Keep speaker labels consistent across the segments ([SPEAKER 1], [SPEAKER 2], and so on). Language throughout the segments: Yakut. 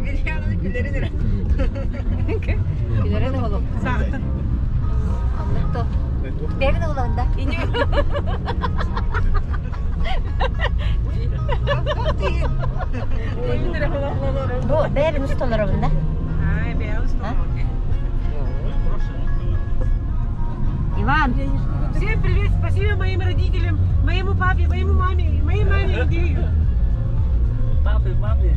[SPEAKER 1] Вильяна күлэрин эрэ.
[SPEAKER 2] Күлэрин оҕолум.
[SPEAKER 1] Саахтан.
[SPEAKER 2] Оннук Бэйэбин оҕолоһун да. Бу бэйэбин усталарабын да.
[SPEAKER 1] Ай, бэйэбин усталарабын.
[SPEAKER 2] Иван.
[SPEAKER 1] Всем привет, спасибо моим родителям, моему папе, моему маме, моей маме Андрею.
[SPEAKER 3] Папе, маме.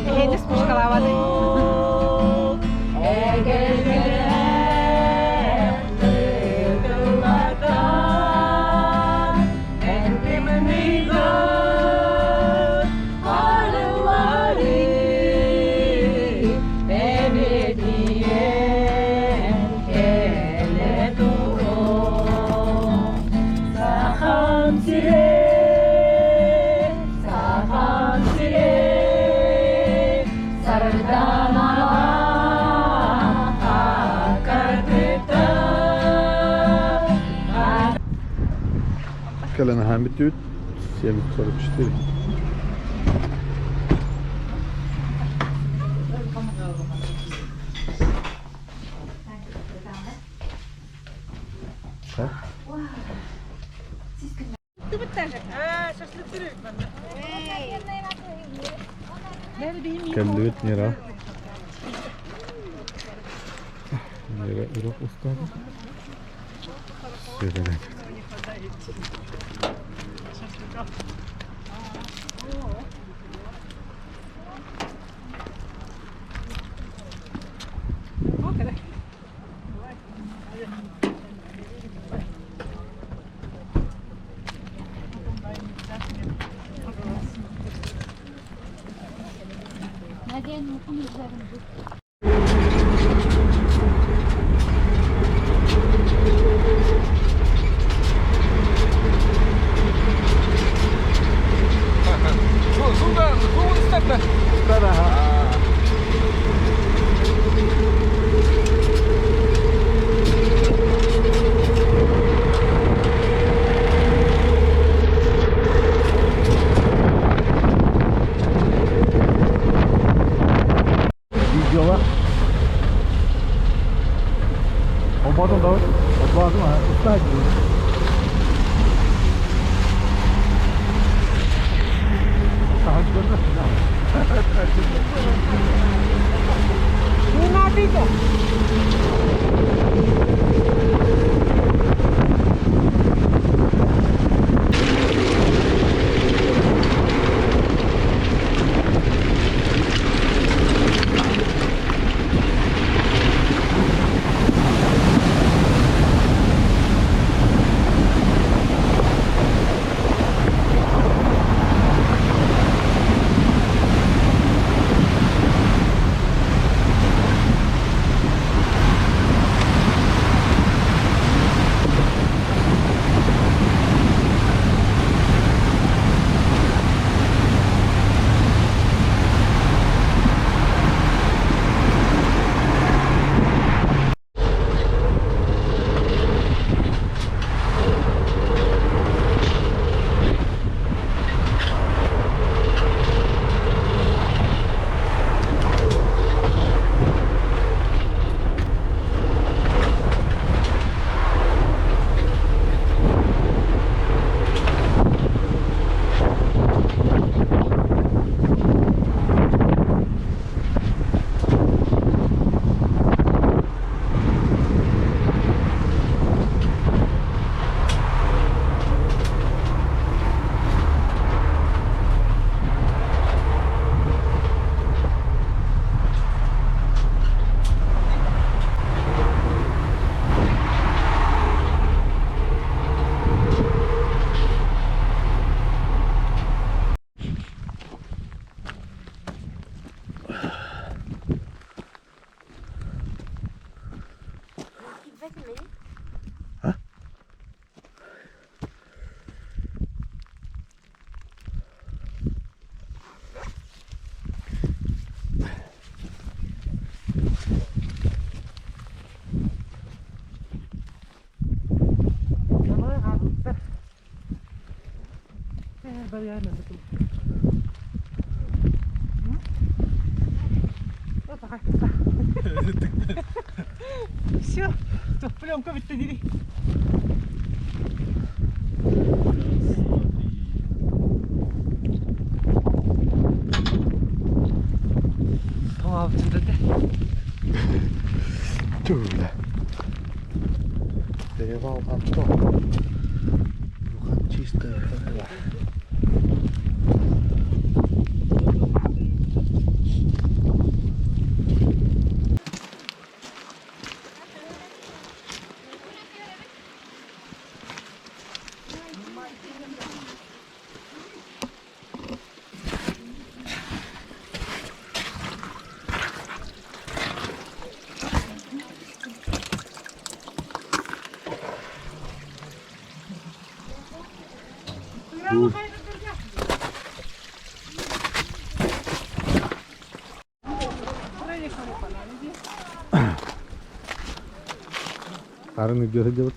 [SPEAKER 1] Эһэдис пушкалаабатай.
[SPEAKER 4] Кэлэн аһаан бүттүбүт. 7.44. Кэллибит Мира. Мира үрэх устаады. Сүрэнэ. Видеола. Ободон да, ободон, устать.
[SPEAKER 1] Все, пленка бүттэ.
[SPEAKER 4] Раз, два, три.
[SPEAKER 3] Тоҥмут.
[SPEAKER 4] Түүлэ. Перевал Антон. Юхан чистая трава. Арын идет делать.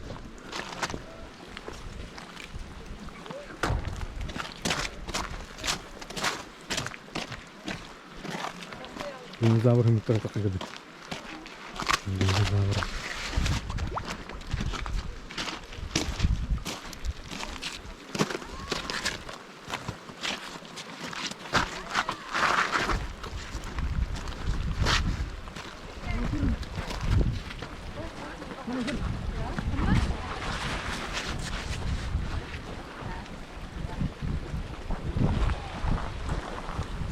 [SPEAKER 4] Динозавр микро. Динозавр.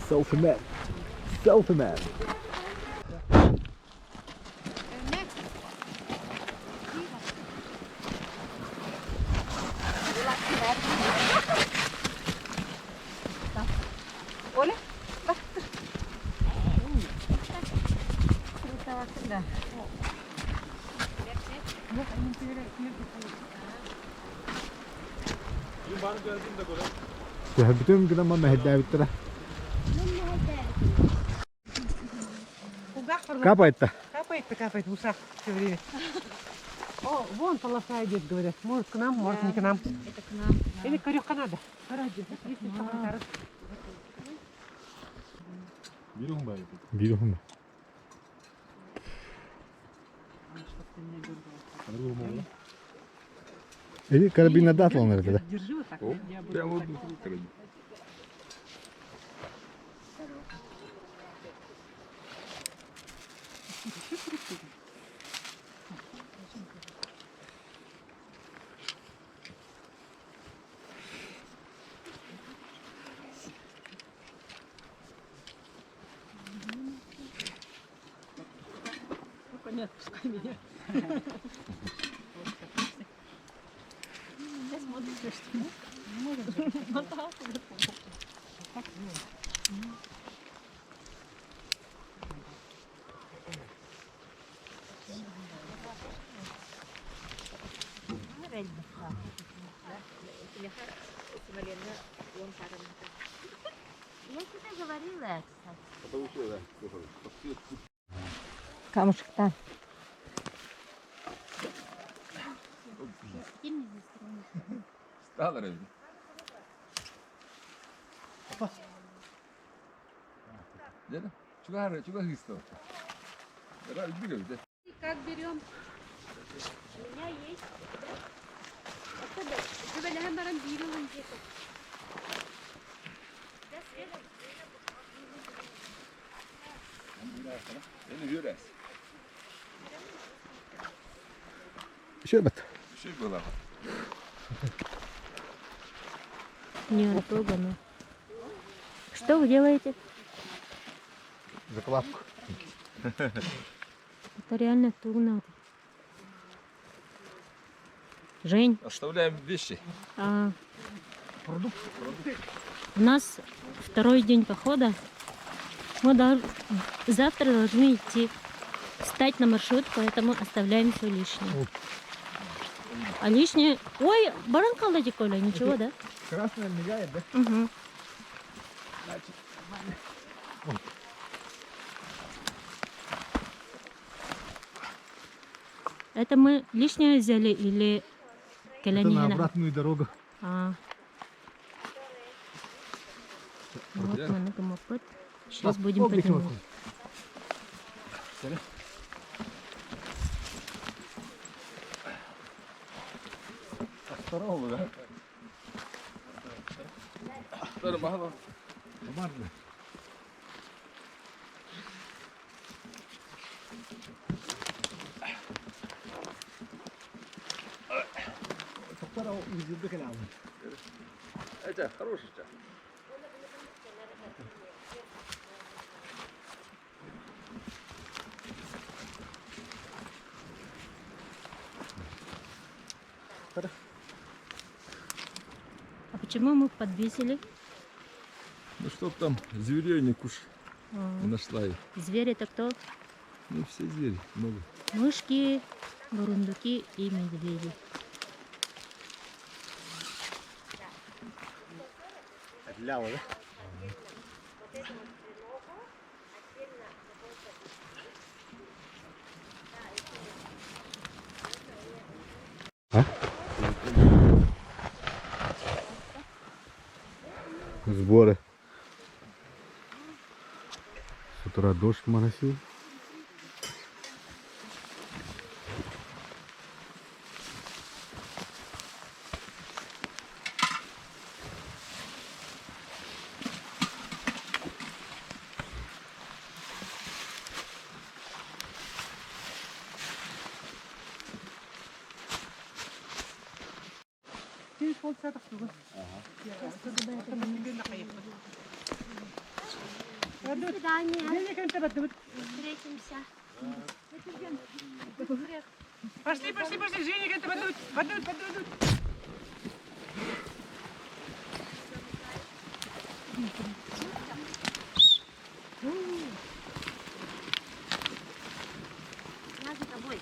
[SPEAKER 4] Selfie man. Selfie man.
[SPEAKER 2] Оля, bak dur. Да.
[SPEAKER 4] Түһэрбитим гына мэһэйдээбиттэрэ. Капает-то.
[SPEAKER 1] Капает-то, капает в ушах все время. О, вон полоса идет, говорят. Может, к нам, может, не к нам.
[SPEAKER 2] Это к нам.
[SPEAKER 1] Или корюха надо.
[SPEAKER 4] Биир уһун. Или карабин датлан это, да?
[SPEAKER 1] Держи вот так. Я буду
[SPEAKER 5] Прямо
[SPEAKER 1] вот
[SPEAKER 5] вот
[SPEAKER 1] так.
[SPEAKER 5] карабин.
[SPEAKER 1] Только не отпускай меня.
[SPEAKER 2] Я тебе говорила, кстати. Камушек-то.
[SPEAKER 5] Стало разве? Деді? Чугары, чугары.
[SPEAKER 1] Как берем?
[SPEAKER 2] У меня есть.
[SPEAKER 5] Beni yürüyüz.
[SPEAKER 4] Şerbet.
[SPEAKER 5] Şey böyle.
[SPEAKER 2] Не, туго, но. Что вы делаете?
[SPEAKER 4] Закладку.
[SPEAKER 2] Это реально туго надо. Жень,
[SPEAKER 5] Оставляем вещи.
[SPEAKER 2] у нас второй день похода. Мы завтра должны идти встать на маршрут, поэтому оставляем все лишнее. А лишнее... Ой, баран колоди, Коля, ничего, да?
[SPEAKER 4] Красная мигает, да?
[SPEAKER 2] Угу. Это мы лишнее взяли или
[SPEAKER 4] Это на
[SPEAKER 2] Келянина?
[SPEAKER 4] обратную дорогу.
[SPEAKER 2] А. Вот мы опыт. Сейчас будем поднимать.
[SPEAKER 5] Это хороший чай.
[SPEAKER 2] А почему мы подвесили?
[SPEAKER 5] Ну чтоб там зверей не кушать. Не нашла их.
[SPEAKER 2] Звери это кто?
[SPEAKER 5] Ну все звери много.
[SPEAKER 2] Мышки, бурундуки и медведи.
[SPEAKER 4] Лява, да? А? Сборы. С утра дождь моросил.
[SPEAKER 1] Через полчаса тохтугун.
[SPEAKER 2] До свидания.
[SPEAKER 1] Встретимся. Пошли, пошли, пошли, Женя, это подуть, подуть, подуть.
[SPEAKER 2] Я за тобой.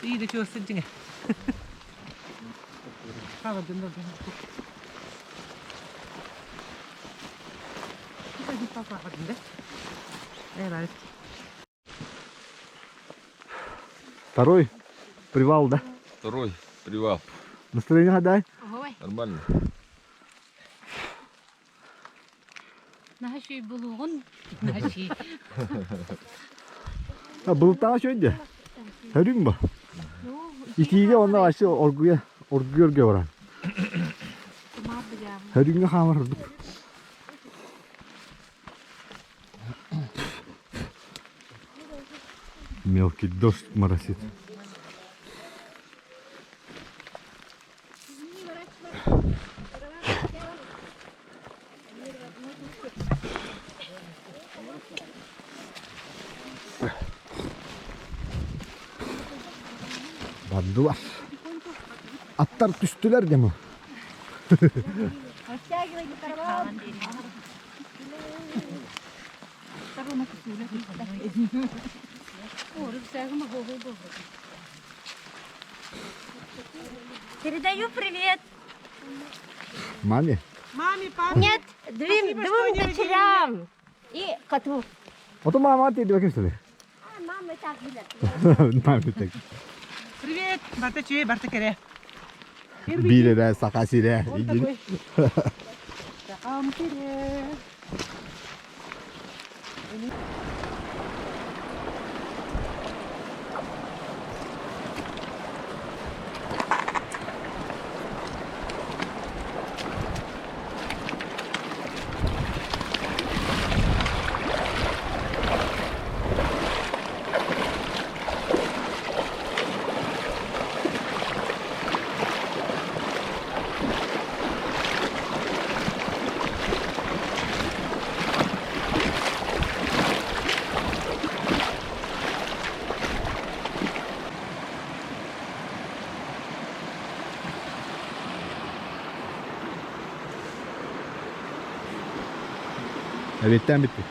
[SPEAKER 1] İyi de çalışsın. Hava dön dön. Evet.
[SPEAKER 4] Второй привал, да?
[SPEAKER 5] Второй привал.
[SPEAKER 4] Настроение дай.
[SPEAKER 2] Ой,
[SPEAKER 5] Нормально.
[SPEAKER 2] наші булугун. Наші.
[SPEAKER 4] А был там еще где? Рымба. Итиге онна вообще оргуя оргуя баран. Рымга хамар. Мелкий дождь моросит. Бардылар. Аттар түстүлэр демо.
[SPEAKER 2] Передаю привет.
[SPEAKER 4] Маме.
[SPEAKER 1] Маме, папе.
[SPEAKER 2] Нет, двум,
[SPEAKER 1] Спасибо, что
[SPEAKER 2] двум
[SPEAKER 1] не родили
[SPEAKER 2] дочерям и коту.
[SPEAKER 4] А то мама ты иди что ли?
[SPEAKER 2] А, мама так видит.
[SPEAKER 4] Маме так.
[SPEAKER 1] Привет. Барта чуе, барта кере.
[SPEAKER 4] Билере, сакасире.
[SPEAKER 1] Он такой. Сакам кере.
[SPEAKER 4] Эбиттен битпит.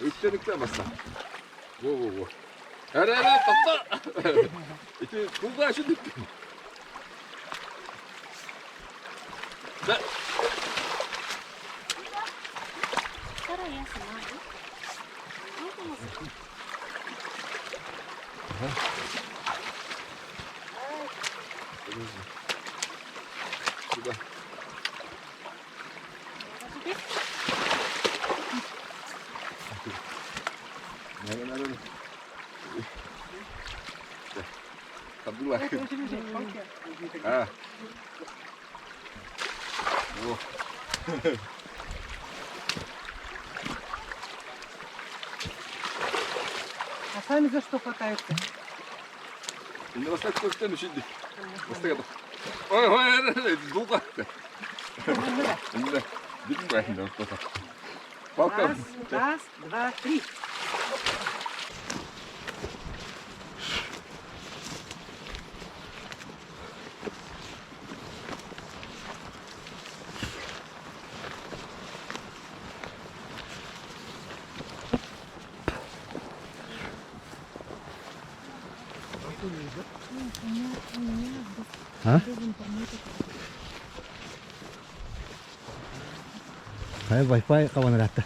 [SPEAKER 5] Үктэн баста. Во во во. Эрэ эрэ тохто. Ити кулга шүндүк. Да.
[SPEAKER 2] Вторая я сама.
[SPEAKER 5] Подожди. Куда? Надо, надо. Абдулла. А. Во.
[SPEAKER 1] А сами за что хватаются?
[SPEAKER 5] Şimdi баста көптен үшіндік. Баста Ой, ой, дулга. Şimdi битин бай енді ортаса. Палка.
[SPEAKER 1] Раз, раз, два, три.
[SPEAKER 4] А? Хай Wi-Fi кабан ыраатта.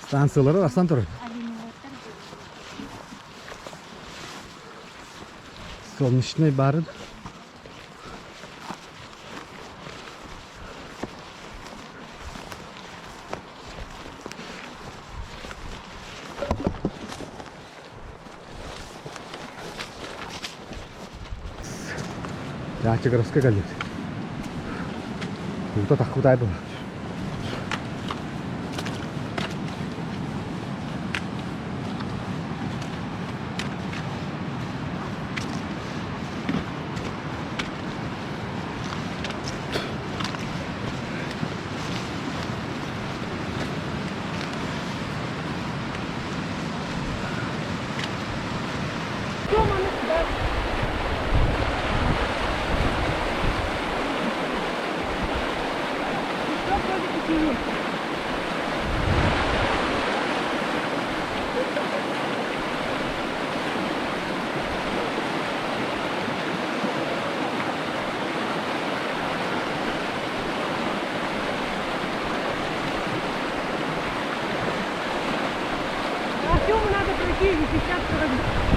[SPEAKER 4] Станциялары арсан турар. Солнечный барын. Ячегородская галит. Куда так куда было?
[SPEAKER 1] Артему надо пройти 50-40.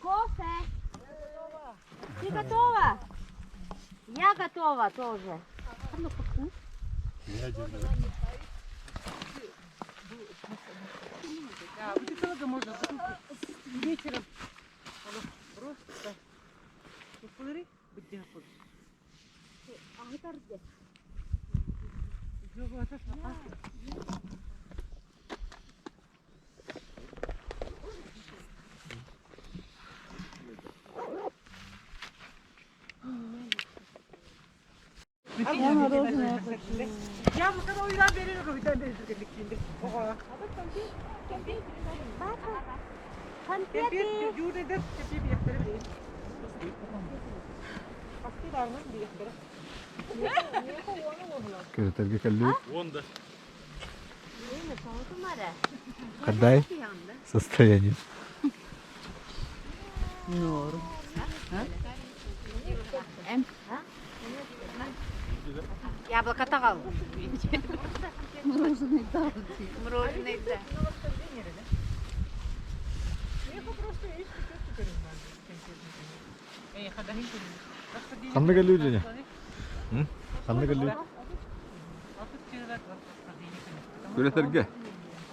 [SPEAKER 6] Кофе. Ты готова? Я готова тоже.
[SPEAKER 1] Да, вот это можно вечером. Оно просто. Ну, смотри, где Яблоко ойдан берер, ойдан берер дегендик. Ого.
[SPEAKER 6] Конфеты.
[SPEAKER 1] Юридер кепи биэхтэрэ билигин. Пастиларынан биэхтэрэ.
[SPEAKER 4] Күрэтэргэ кэллибит.
[SPEAKER 5] Вон да.
[SPEAKER 4] Хадай состояние.
[SPEAKER 6] Яблоко тағал. Мороженое да. Мороженое да.
[SPEAKER 4] Ханна кэллибит Женя? Ханна кэллибит?
[SPEAKER 5] Күрэтэргэ.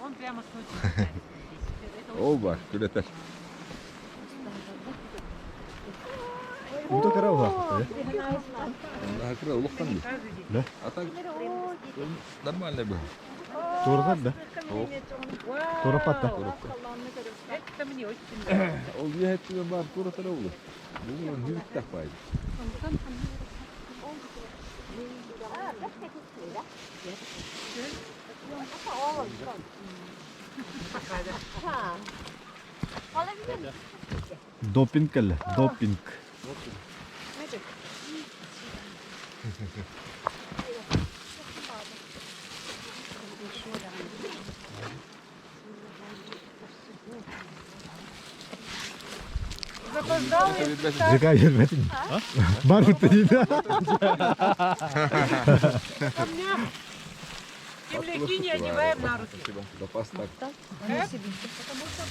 [SPEAKER 1] Он прямо с ночи.
[SPEAKER 5] Ол бар, күрэтэр.
[SPEAKER 4] Уута кыра улаатта.
[SPEAKER 5] Онно кыра улахан дии.
[SPEAKER 4] Да?
[SPEAKER 5] А так нормальный был.
[SPEAKER 4] Туорҕар да? Туораппат да?
[SPEAKER 1] Это мне очень нравится.
[SPEAKER 5] Ол үөһэттэн бар туоратара улы. Бу нүктэх байды.
[SPEAKER 4] Допинг кэллэ. Допинг. Жека бербетин. Бар бутты дейді.
[SPEAKER 1] Камнях. Земляки не одеваем на руки.
[SPEAKER 5] Спасибо. Запас так.
[SPEAKER 1] Потому что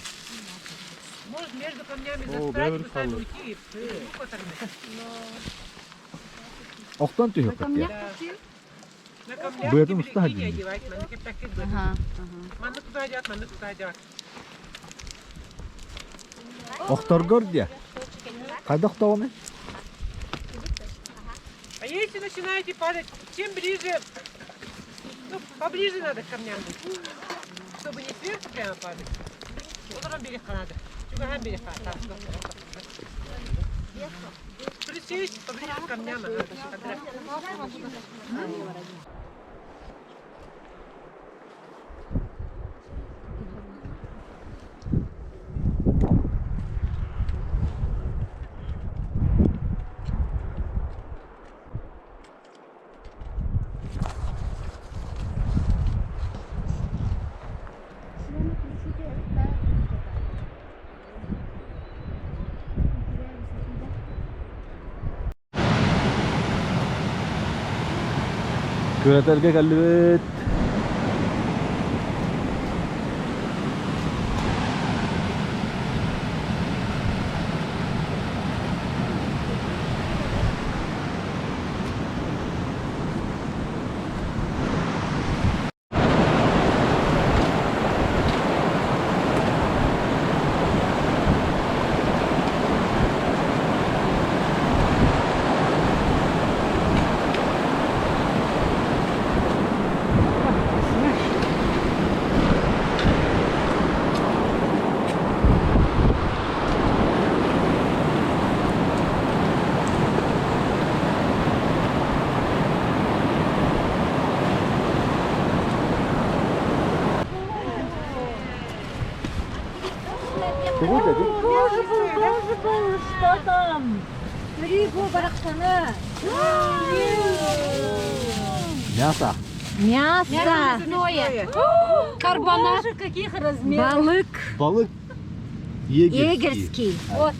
[SPEAKER 1] может между камнями
[SPEAKER 4] О,
[SPEAKER 1] застрять,
[SPEAKER 4] бәрібір
[SPEAKER 1] вы сами
[SPEAKER 4] қалды.
[SPEAKER 1] уйти и руку оторвете.
[SPEAKER 4] Оқтан түйіп кетті.
[SPEAKER 1] Да. На камнях
[SPEAKER 4] Бу этом
[SPEAKER 1] земляки
[SPEAKER 4] устаһа
[SPEAKER 1] не
[SPEAKER 4] дии.
[SPEAKER 1] одевать. Манна кэппэккит бу. Манна туда одевать, манна туда одевать.
[SPEAKER 4] Охторгор дии. Қайда оқтауны?
[SPEAKER 1] А если начинаете падать, чем ближе, ну, поближе надо к камням быть, чтобы не сверху прямо падать. Вот он берег надо. Чугага берег, там. Присесть поближе к камням, ага, тогда.
[SPEAKER 4] Күрэтэргэ кэллибит. Тугу деді?
[SPEAKER 2] Боже мой, боже мой, что там?
[SPEAKER 6] Рибу барахсаны.
[SPEAKER 4] Мясо.
[SPEAKER 6] Мясо. Мясное. Карбонат.
[SPEAKER 2] Боже, каких размеров.
[SPEAKER 6] Балык.
[SPEAKER 4] Балык егерский.
[SPEAKER 6] Егерский. Вот.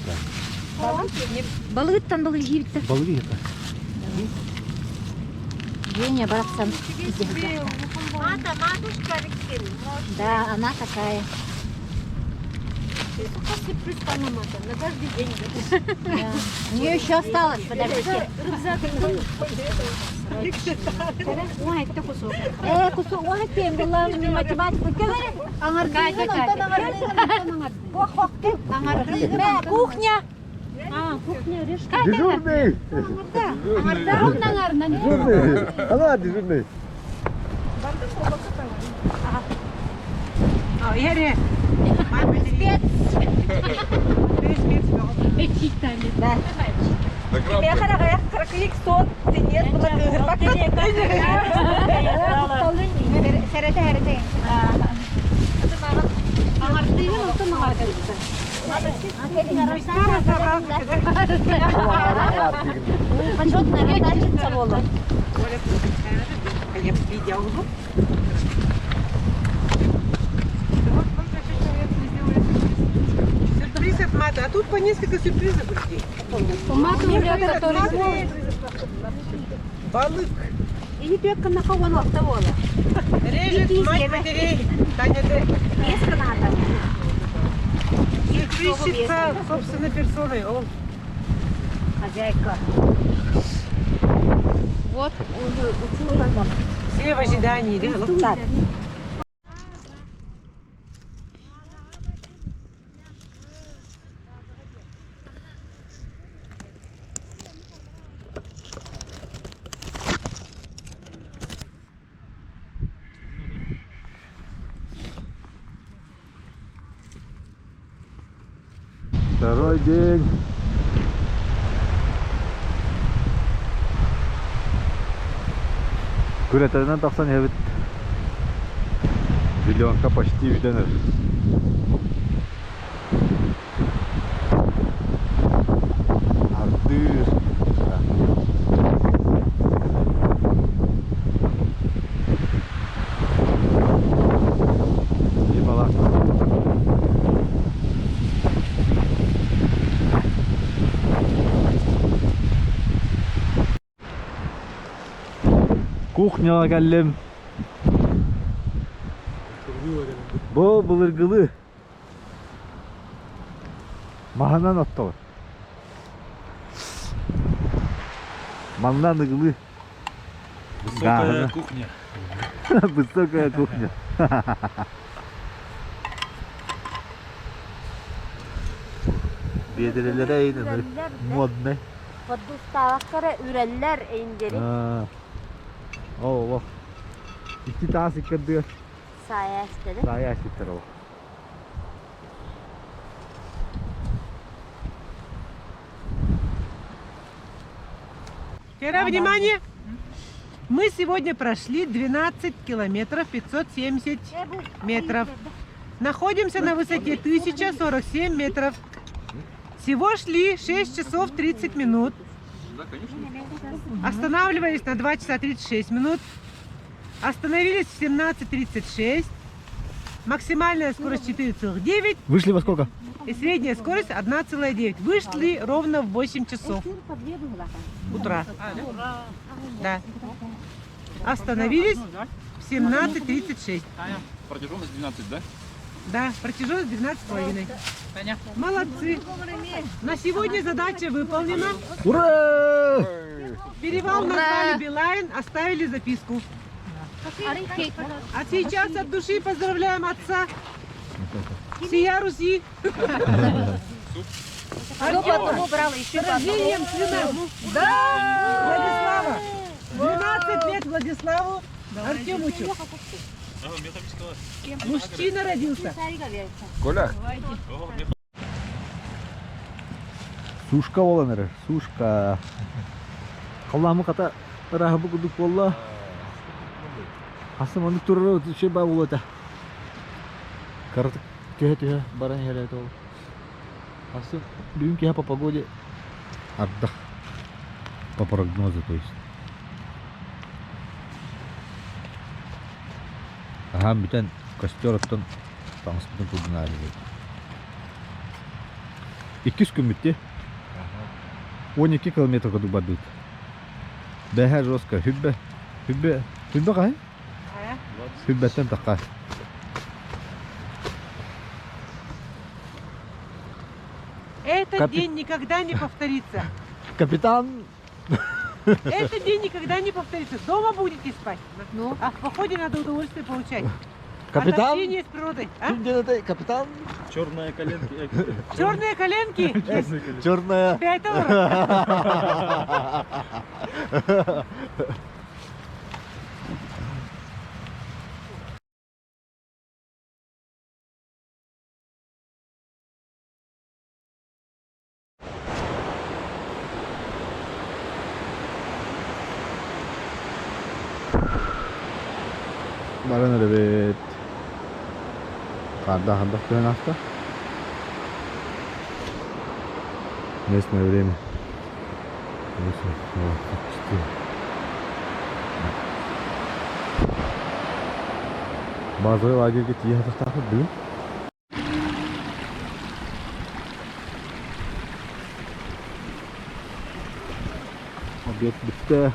[SPEAKER 6] Балыктан балык жибитті.
[SPEAKER 4] Балык это.
[SPEAKER 6] Женя барахсан. Да, она такая.
[SPEAKER 2] Сюрприз по-моему, на каждый день.
[SPEAKER 6] У нее еще осталось, подождите. Кусок, он тем, главное, математику.
[SPEAKER 2] Катя, Катя.
[SPEAKER 6] Кухня.
[SPEAKER 2] А, кухня, решка.
[SPEAKER 4] Дежурный! Дежурный! Она дежурный!
[SPEAKER 1] А, Яре. Спец. Спец.
[SPEAKER 6] Почетная раздача была.
[SPEAKER 1] Я видео. Вот сколько еще человек не сделали сюрприз. Сюрприз от мата. А тут по несколько сюрпризов у людей.
[SPEAKER 6] Маты
[SPEAKER 1] От маты. Балык.
[SPEAKER 6] И пекка на кого того.
[SPEAKER 1] Режет мать матерей. Таня Д. Сюрпризчица собственной персоной. О,
[SPEAKER 6] Хозяйка. Вот.
[SPEAKER 1] все в ожидании. Да?
[SPEAKER 4] Второй день. Күрәтәреннән тахсан эбит. Зеленка почти бүтәнер. Ардыр. И балак. Кухняға кэллим. Бу былыргылыы. Маһынан оттолор. Манна аныгылыы.
[SPEAKER 3] Высокая
[SPEAKER 4] Да.
[SPEAKER 3] кухня.
[SPEAKER 4] Высокая кухня. Биэдэрэлэрэ эйин модный.
[SPEAKER 6] Поддустаахтара үрэллэр эйиндери
[SPEAKER 4] Оо, олох. Икки таас иккэрдигэр
[SPEAKER 6] саая эстеде.
[SPEAKER 4] саайа ситтэр олох.
[SPEAKER 1] Вчера, внимание, мы сегодня прошли 12 километров 570 метров. Находимся на высоте 1047 метров. Всего шли 6 часов 30 минут.
[SPEAKER 5] Да, конечно.
[SPEAKER 1] Останавливались на 2 часа 36 минут. Остановились в 17.36. Максимальная скорость 4,9
[SPEAKER 4] Вышли во сколько?
[SPEAKER 1] и средняя скорость 1,9. Вышли ровно в 8 часов утра. Да. Остановились в 17.36.
[SPEAKER 5] Протяженность 12, да?
[SPEAKER 1] Да, протяженность 12,5. Молодцы. На сегодня задача выполнена.
[SPEAKER 4] Ура!
[SPEAKER 1] Перевал назвали Билайн, оставили записку. А сейчас от души поздравляем отца. Всея Руси.
[SPEAKER 6] одному брала, еще
[SPEAKER 1] С рождением сына. Да! Владислава. 12 лет Владиславу Артемычу. Мужчина родился.
[SPEAKER 5] Коля,
[SPEAKER 4] Сушка буолан эрэр, сушка. Халлааммыт хата ырааһырбыт курдук буолла. Хасым оннук турар үчүгэй баа буолуо этэ. Кыратык түһэ-түһэ баран иһэр этэ ол. Хасым бүгүн киэһэ по погоде ардах. По прогнозу, то есть. Аһаан бүтэн костер оттон таҥаспытын курдунаары Иккис күммүт дии. 12 километр курдук бардыбыт. Бэһэ жестко. Хүббэ. Хүббэ. Хүббэ хаһан? Хүббэттэн тахха.
[SPEAKER 1] Этот
[SPEAKER 4] Капи-
[SPEAKER 1] день никогда не повторится.
[SPEAKER 4] Капитан
[SPEAKER 1] Этот день никогда не повторится. Дома будете спать.
[SPEAKER 6] Ну?
[SPEAKER 1] А в походе надо удовольствие получать. От
[SPEAKER 4] Капитан?
[SPEAKER 1] общения с природой. А?
[SPEAKER 4] Ким диэн этэй? Капитан?
[SPEAKER 7] Черные коленки.
[SPEAKER 1] Черные коленки.
[SPEAKER 4] Черная.
[SPEAKER 1] 5 долларов.
[SPEAKER 4] Баран эрэбит. Хаардаах ардах түһэн ааста. Местное время. 8:24. Базовый лагерьга тиийэ сатахтаахпыт бүгүн. Обед бүттэ.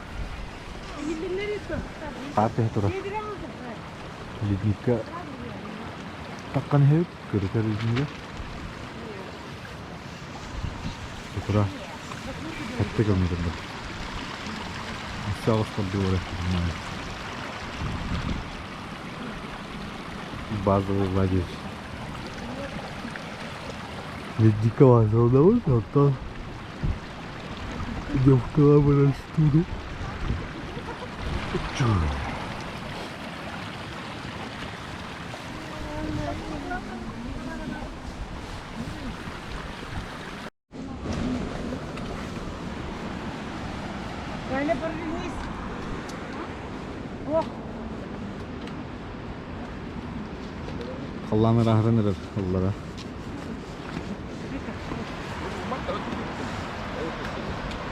[SPEAKER 4] Хаар түһэ турар. Ледникка таххан иһэбит, көрүтэр леднигэ. Сутура сэттэ километрдар. Өссө аҕыс кордуора Базовый лагерь. Ледника базовый, оттон идем в Калабарастуду.
[SPEAKER 1] Галя, повернись. Ох,
[SPEAKER 4] Халлаан ырааһыран эрэр ыллара.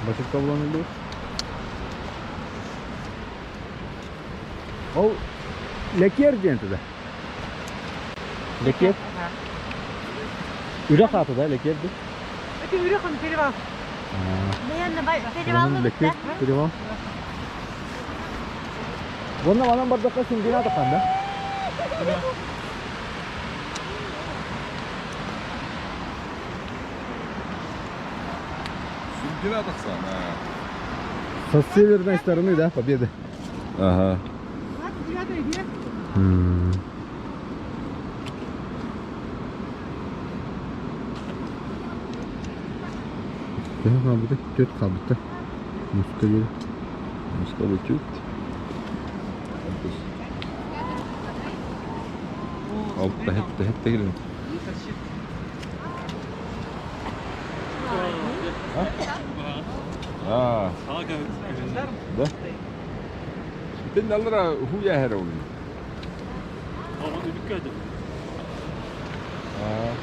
[SPEAKER 4] Бачыкка булан ыллыбыт. Ол Лэкиэр диэн этэ да? Лэкиэр? Үрэх аата да Лэкиэр дии?
[SPEAKER 1] Это үрэх он перевал.
[SPEAKER 4] Онон Лэкиэр перевал. Уонна манан бардахха Сүндүнэ атахан да?
[SPEAKER 5] Сүндүнэ тахсан.
[SPEAKER 4] Со северной стороны, да, Победы?
[SPEAKER 5] Ага.
[SPEAKER 1] 29 где?
[SPEAKER 4] Төһө хаалбыта? Түөрт хаалбыта. Муска диэри.
[SPEAKER 5] Муска бутют. Алта хетте хетте килин. А, да? Итин алра хуя херон. А.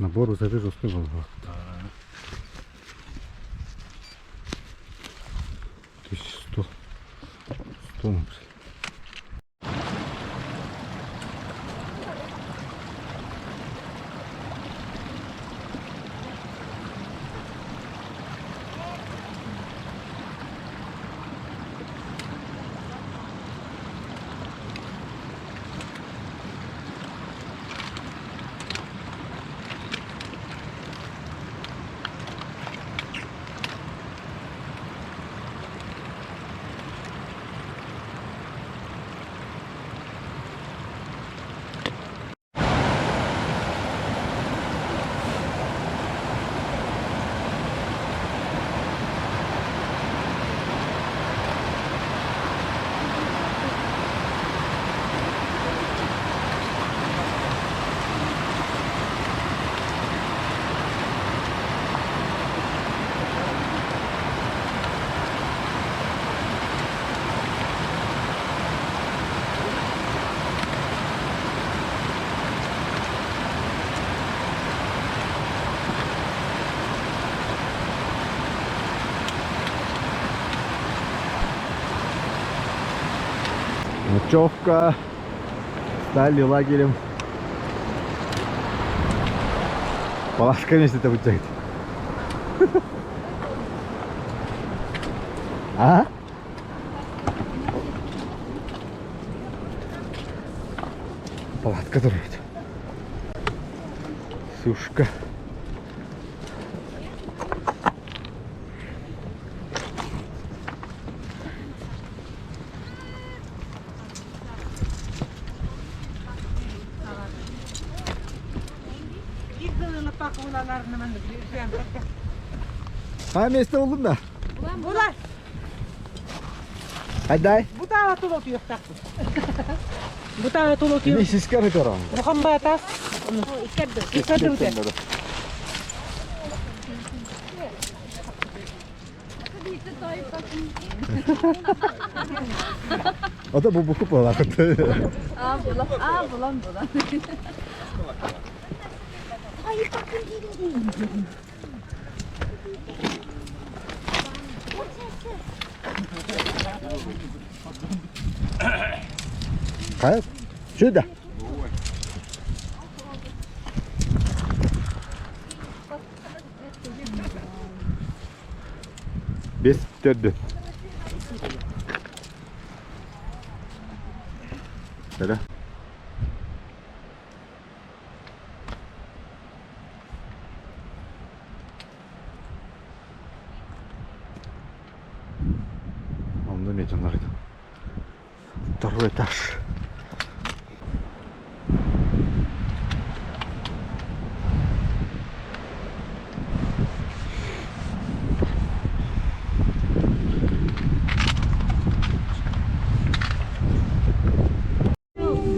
[SPEAKER 4] Набор высоты жесткий был. 1100. 100 написали. Ночевка. Стали лагерем. Палатка вместе это вытягивает. А? Палатка турбут. Сушка. Ha место булдум да.
[SPEAKER 1] Булар.
[SPEAKER 4] Хайдай.
[SPEAKER 1] Бутаала тулу отуйохтаахпыт. Бутаала тулу отуйох.
[SPEAKER 4] Мин сисканы көрөм.
[SPEAKER 1] Улахан баатаас. Иккэрдибитэ.
[SPEAKER 4] Ото бу бу буолар.
[SPEAKER 6] А, булан, а, булан, булан.
[SPEAKER 4] Хайа? Сюда. Бес төрдү. Söyle. Онно эмиэ дьоннор Второй этаж.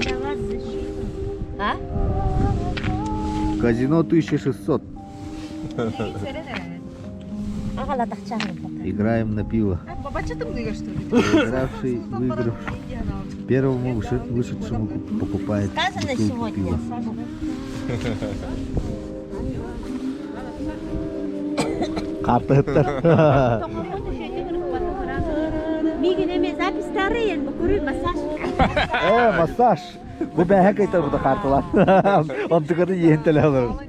[SPEAKER 2] Для вас защита.
[SPEAKER 6] А?
[SPEAKER 4] Казино 1600. Играем на пиво. Проигравший, выигравший. Первому вышедшему покупает
[SPEAKER 2] Сказано
[SPEAKER 4] бутылку
[SPEAKER 2] сегодня.
[SPEAKER 4] пива. Картыттар.
[SPEAKER 2] Мигин эме записьтары енді көрүй массаж.
[SPEAKER 4] Э, массаж. Бу бэһэ кайтар бу карталар. Онтуканы иэн төлө олорор.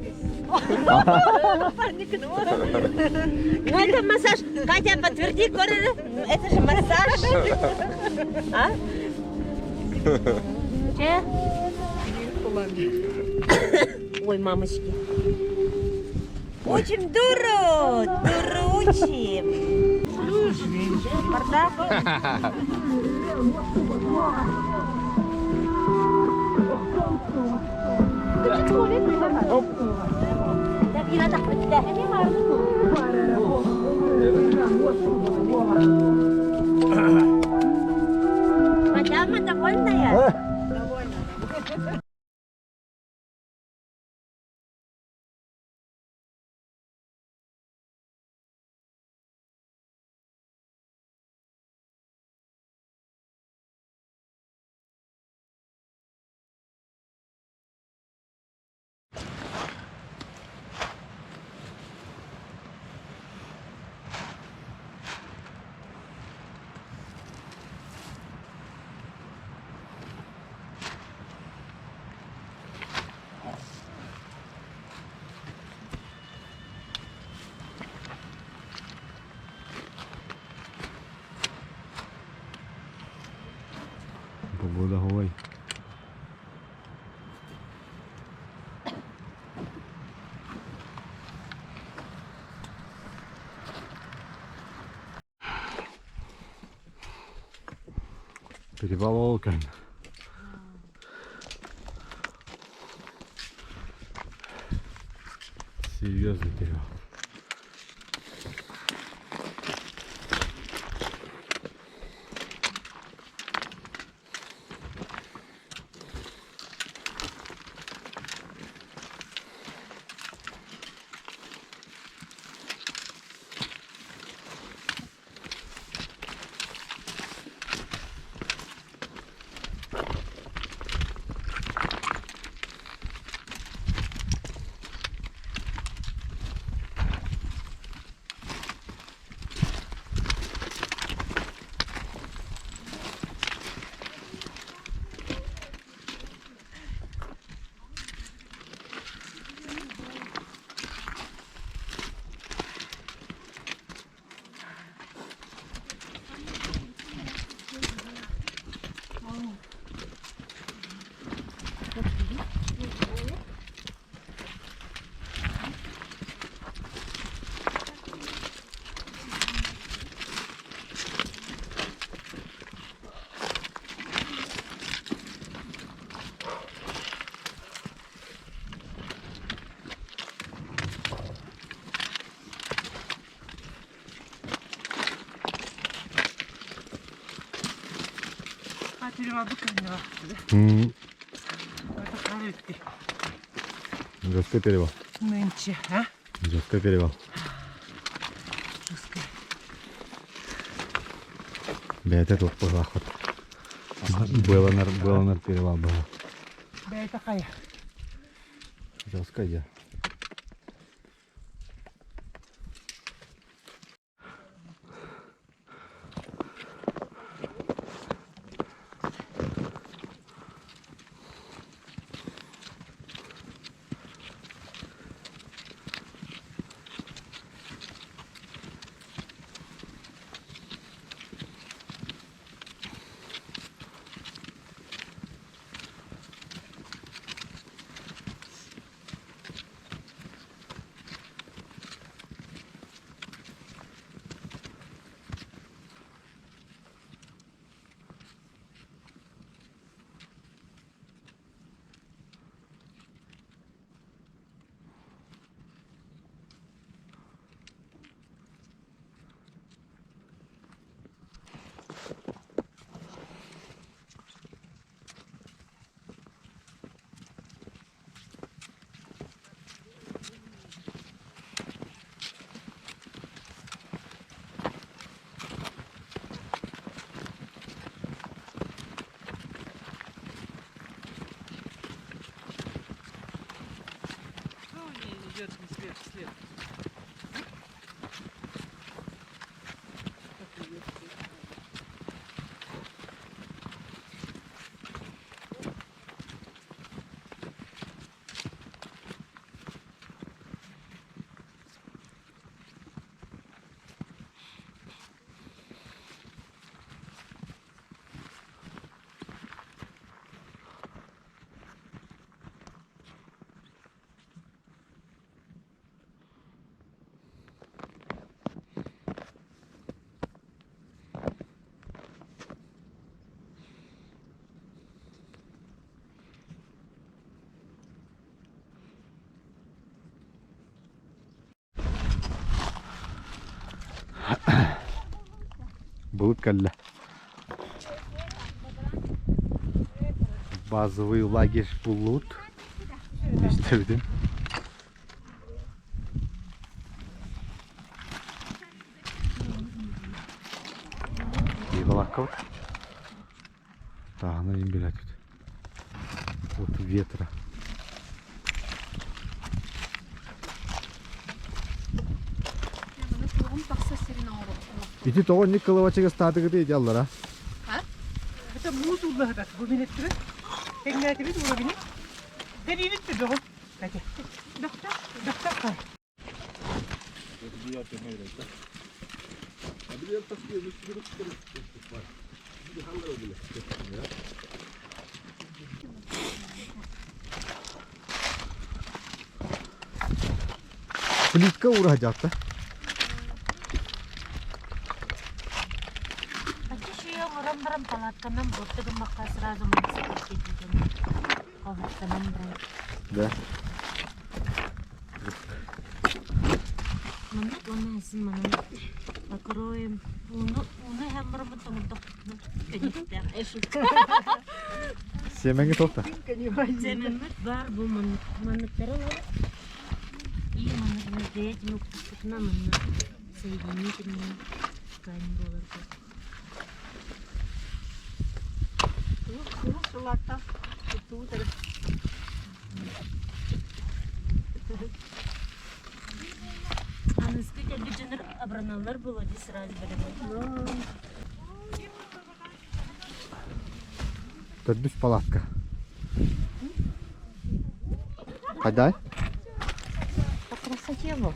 [SPEAKER 2] Ну это массаж. Катя, подтверди, көрөр. Это же массаж. А? Че? Ой, мамочки. Учим дуру, дуру учим. Бардак. Мадама довольная?
[SPEAKER 4] Довольна. Погода ой. Перевал Олкан. Серьезный перевал. Жесткий перевал.
[SPEAKER 1] Нынче, а?
[SPEAKER 4] Жесткий перевал.
[SPEAKER 1] Жесткий.
[SPEAKER 4] Бля, это тут поход. Было на, было на перевал было.
[SPEAKER 1] Бля, это хая.
[SPEAKER 4] Жестко я.
[SPEAKER 3] Идет не след, след.
[SPEAKER 4] Булыт кэллэ. Базовый лагерь Булут. Истебитим. Балаков. Да, она не билет. От ветра. Ити тоҕо инник кылабачыга статыгыты идеаллара.
[SPEAKER 1] Это муз уллаһытат бу минеттири. Тэҥнээтибит уровени. Тэбиибит да бөҕү. Катя. Доктор, доктор кай.
[SPEAKER 4] Плитка уураһа
[SPEAKER 2] Аччы оҥорон баран палатканан буорта гыммакка сразу Палатканан баран.
[SPEAKER 4] Да.
[SPEAKER 2] Маннык уонна син манан покроем. Ууну ууну иһэн бараммыт тоҥордохпутуна көнүөхтээх. Шутка.
[SPEAKER 4] Сиэмэҥи туох
[SPEAKER 2] Сиэмэммит баар бу маннык манныктары ылабыт. И маннык настоятельно уксуспутуна манна соединительная ткань буолар Аныгыскы кэлбит дьоннор абыраналлар буолуо дии сразу бэлэм.
[SPEAKER 4] Төрдүс палатка. Хайдай?
[SPEAKER 6] По красоте был.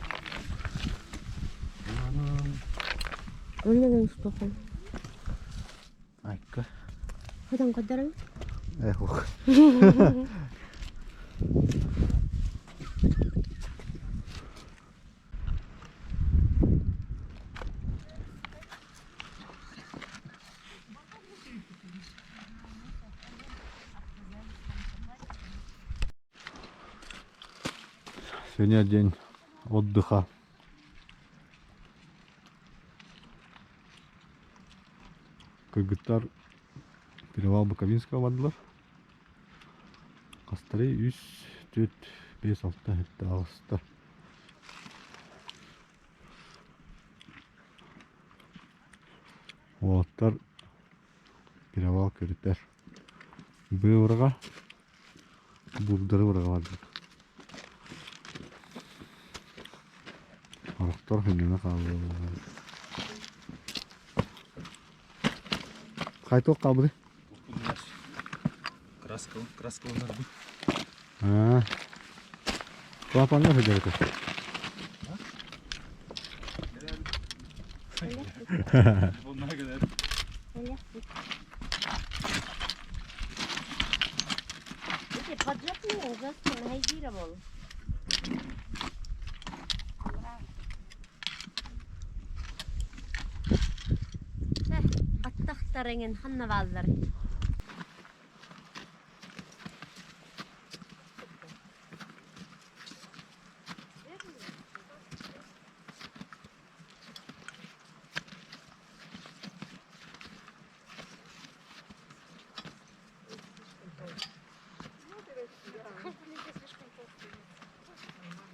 [SPEAKER 6] Он что
[SPEAKER 4] Айка.
[SPEAKER 6] Хотон көрдөрөҥ?
[SPEAKER 4] Э, ох. Сегодня день отдыха. Кыргыттар Перевал Буковинского бардылар. Хастары үс, түөрт, биэс, алта, сэттэ, аҕыста. Уолаттар перевал көрүтэр. Быа ураҕа, буурдары ураҕа бардылар. Орохтор хынньана хааллылар. Хайтох хаалбыты?
[SPEAKER 5] Краска, краска ылынарбын.
[SPEAKER 4] Аа. Клапанга сылдьар этэ.
[SPEAKER 6] Поджопный ужасно реагировал. Баттахтарыҥын ханна бааллар?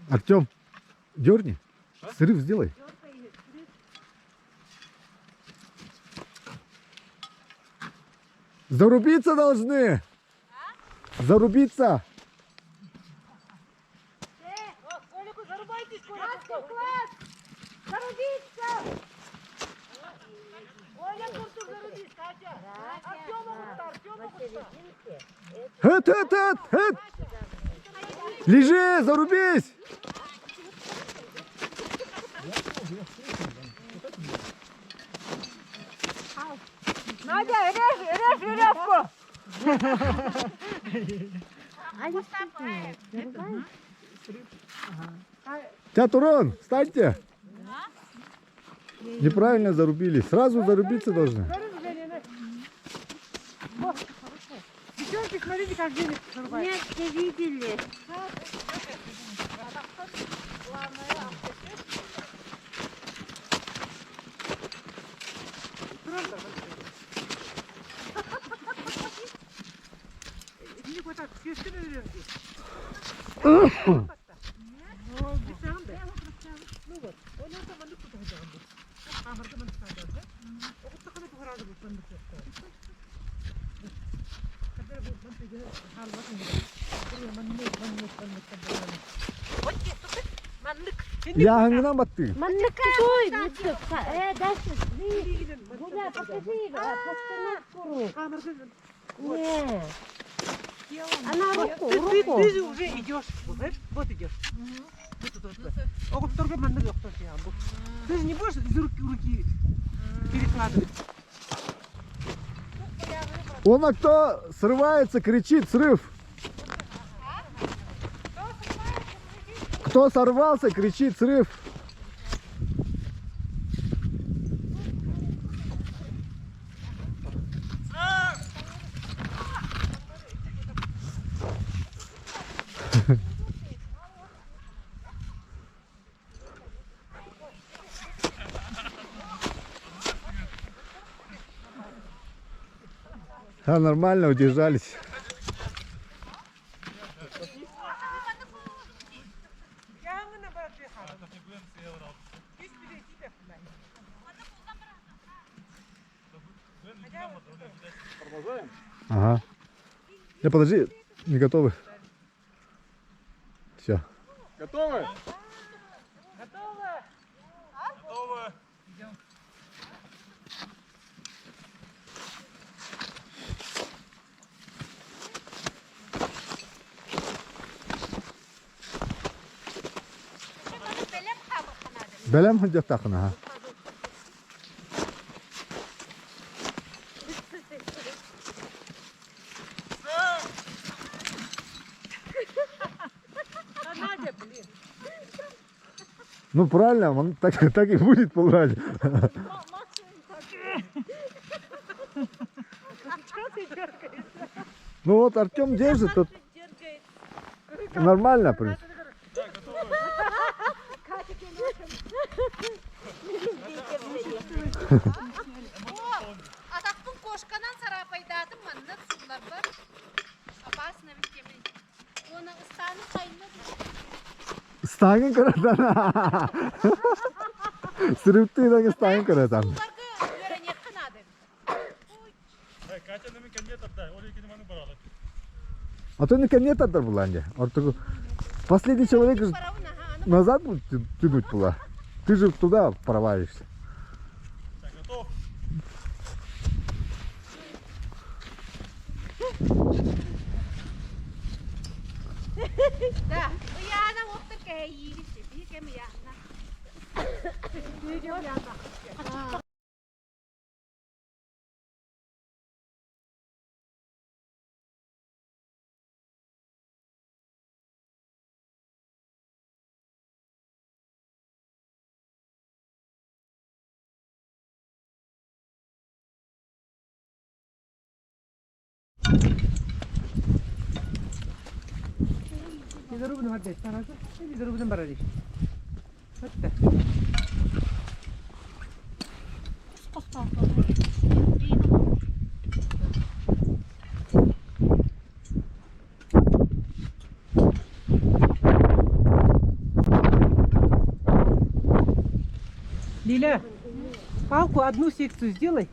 [SPEAKER 4] Артем, дерни. Срыв сделай. Зарубиться должны! Зарубиться! Хэт, хэт, хэт, хэт! Лежи, зарубись!
[SPEAKER 1] Надя, режь, режь веревку!
[SPEAKER 4] Тятурон, встаньте! Неправильно зарубили. Сразу зарубиться должны.
[SPEAKER 1] Девчонки, смотрите, как денег зарубают.
[SPEAKER 6] Нет, все видели.
[SPEAKER 4] Яһыңынан баттың.
[SPEAKER 6] Маннык какой? Э, дальше. Гуля, покажи постановку рук. Не. Она руку,
[SPEAKER 1] Ты, ты,
[SPEAKER 6] руку.
[SPEAKER 1] ты же уже идешь, вот, знаешь, вот идешь. Вот тут, вот, вот. Ого, только маннык yok, Ты же не будешь из руки, руки перекладывать.
[SPEAKER 4] Он а кто срывается, кричит, срыв. Кто Кто сорвался, кричит срыв. А нормально удержались. Ага. Не, подожди, не готовы. Все.
[SPEAKER 5] Готовы?
[SPEAKER 1] Готово.
[SPEAKER 4] Бэлэм сылдьыахтааххын аха.
[SPEAKER 1] Надя, блин.
[SPEAKER 4] Ну правильно, он так, так и будет ползать.
[SPEAKER 1] Что ты дергаешься?
[SPEAKER 4] Ну вот Артем держит, тут нормально, в принципе.
[SPEAKER 6] Атахпын кошканан сарапайдатым манна сулларбар. Опасно ведь темень. Оны ыстаны кайны.
[SPEAKER 4] Ыстааҥҥын көрөтөн. Сырыптыынан ыстааҥҥын көрөтөн.
[SPEAKER 6] Сулларга үөрэнеккин ады.
[SPEAKER 7] Катя нами конец отдай, Оля маны баралык.
[SPEAKER 4] А то не конец отдар была, не. Последний человек же назад будет тянуть была. Ты же туда провалишься.
[SPEAKER 7] Так, готов?
[SPEAKER 6] Да. Уяна оқтыр кәйі. Бикем яна.
[SPEAKER 1] Лиля, палку одну секцию сделай.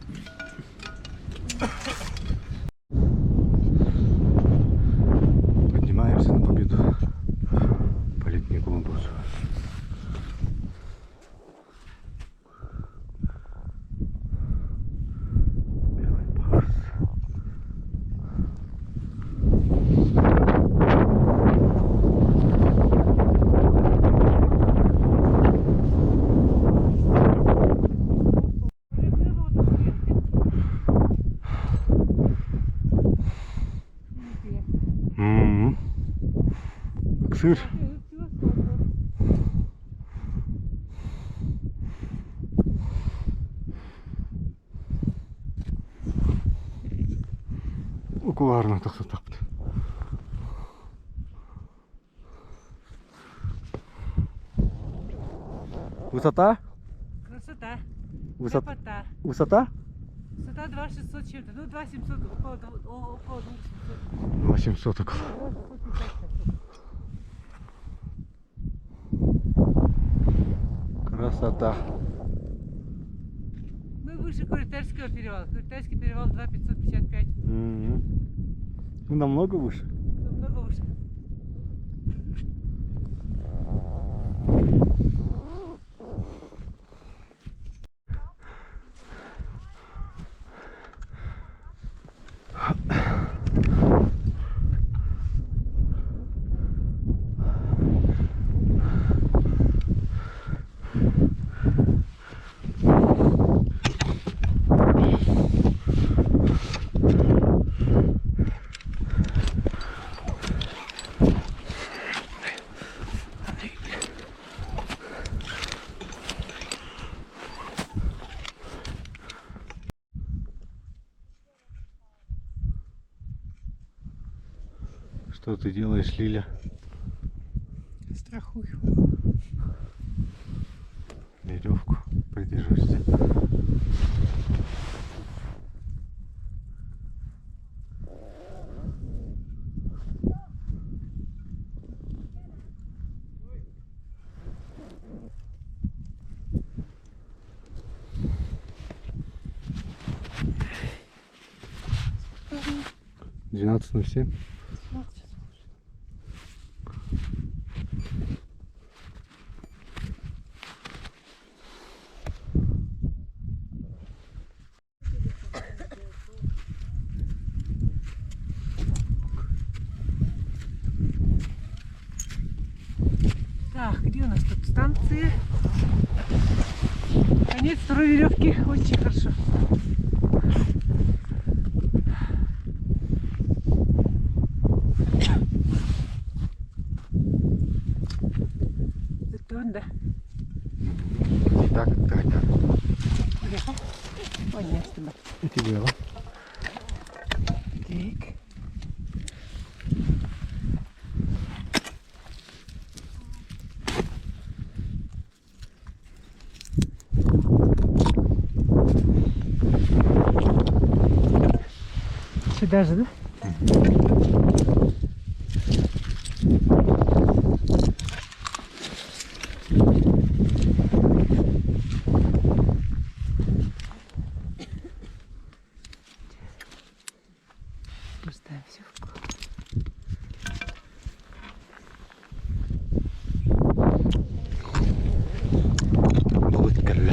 [SPEAKER 4] Поднимаемся на победу по ледниковому босу. Белый барс. М-м. Сыр. Укуларына тахса тахпыт. Высота?
[SPEAKER 1] Красота.
[SPEAKER 4] Высота?
[SPEAKER 1] Красота.
[SPEAKER 4] Высота?
[SPEAKER 1] Высота 2600 чем-то. Ну, 2700, около 2700.
[SPEAKER 4] 800 около. Красота.
[SPEAKER 1] Мы выше Куритайского перевала. Куритайский перевал 2555.
[SPEAKER 4] Мгм. Ну, намного выше.
[SPEAKER 1] Намного выше.
[SPEAKER 4] Что ты делаешь, Лиля?
[SPEAKER 1] Страхую.
[SPEAKER 4] Веревку придержишься. 12:07.
[SPEAKER 1] Так, где у нас тут станция? Конец второй веревки. Очень хорошо. Это он, да?
[SPEAKER 4] Так, так, так.
[SPEAKER 1] Ой, нет, с тобой.
[SPEAKER 4] И тебе, а?
[SPEAKER 1] Так. Сюда же, да? Поставим все в
[SPEAKER 4] Балык кэллэ.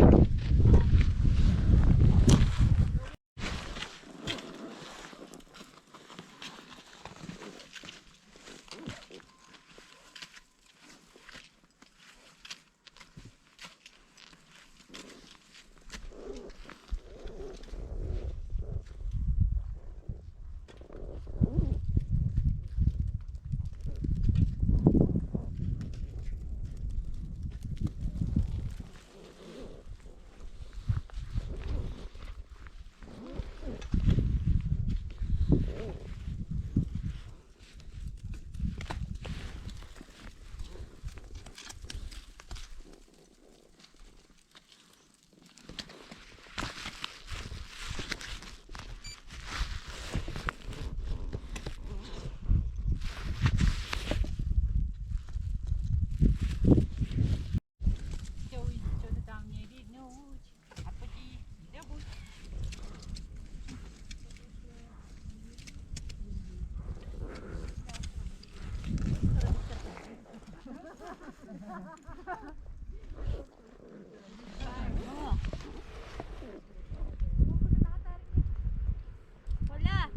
[SPEAKER 6] Оля,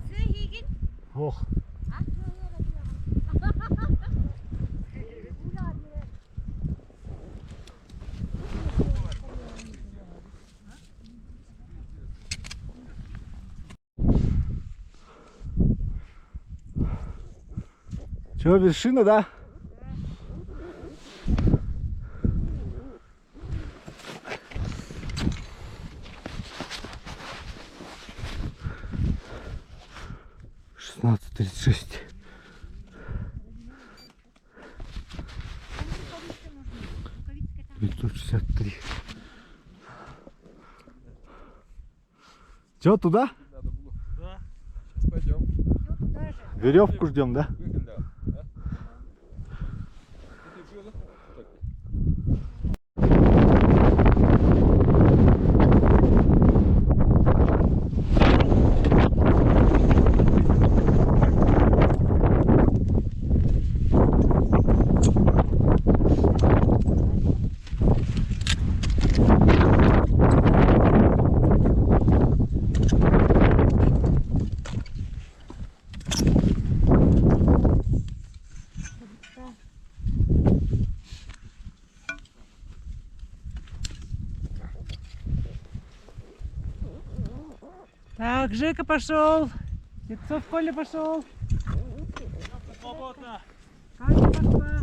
[SPEAKER 6] сыгигин.
[SPEAKER 4] Ох. Чего, вершина, да? 16:36. 563. Чё, туда?
[SPEAKER 5] Надо было. Да. Сейчас пойдем.
[SPEAKER 4] Веревку ждем, да?
[SPEAKER 5] Выход, да. А? Это было? Так.
[SPEAKER 1] Так, Жека пошел. Дедцов Коля пошел.
[SPEAKER 7] Свободно.
[SPEAKER 1] Катя пошла.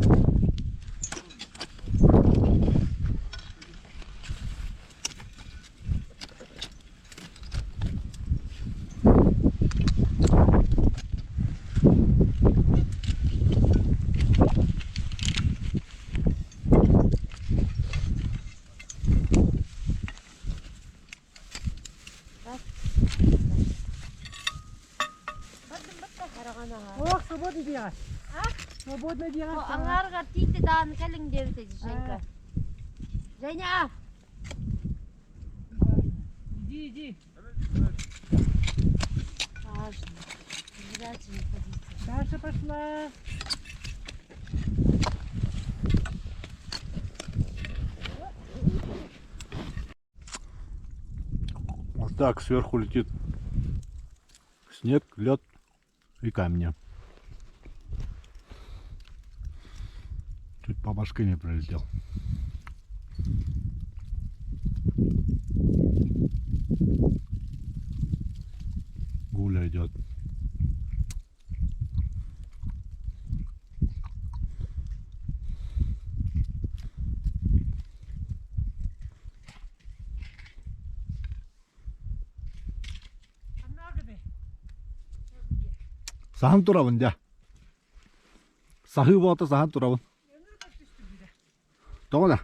[SPEAKER 1] Свободно диэҕэ. Свободно диэҕэ.
[SPEAKER 6] Аҥаарыгар тиийдэ даҕаны кэлиҥ диэбитэ Женька. Женя!
[SPEAKER 1] Иди, иди.
[SPEAKER 6] Важно. Обязательно ходите.
[SPEAKER 1] Даша пошла.
[SPEAKER 4] Вот так сверху летит снег, лед и камни. Чуть по башке не прилетел. Гуля идет. Саһан турабын дьэ. Саһыы буолта саһан турабын. Тоҕо да?